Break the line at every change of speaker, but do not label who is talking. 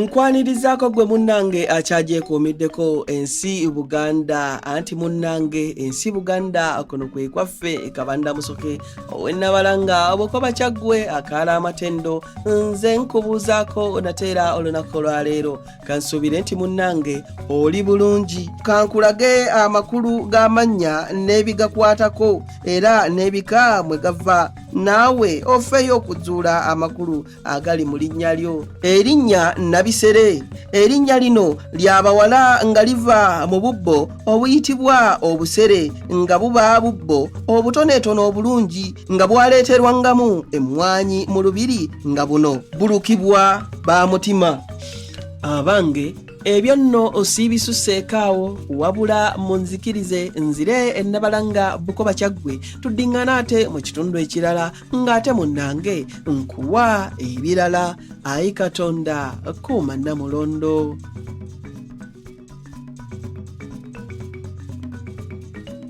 Nkwanirizaako gwe munnange akyagyekuumiddeko ensi Buganda, anti munnange ensi Buganda kuno kwe kwaffe Kabanda Musoke ow'Ennabalanga Obukoba Kyaggwe akaala amatendo. Nze nkubuuzaako nateera olunaku olwaleero, kansuubire nti munnange oli bulungi. Kankulage amakulu g'amannya n'ebigakwatako era n'ebika mwe gava, naawe ofeeyo okuzuula amakulu agali mu linnya lyo. Erinnya Nabisere, erinnya lino lya bawala nga liva mu bubbo obuyitibwa obusere, nga buba bubbo obutoneetono obulungi nga bwaleeterwangamu emmwanyi mu lubiri, nga buno bulukibwa ba mutima. Abange, ebyo nno osiibisuseeko awo, wabula munzikirize nzire Ennabalanga Bukoba Kyaggwe, tuddiŋŋana ate mu kitundu ekirala ng'ate munnange nkuwa ebirala. Ayi Katonda, kuuma Nnamulondo.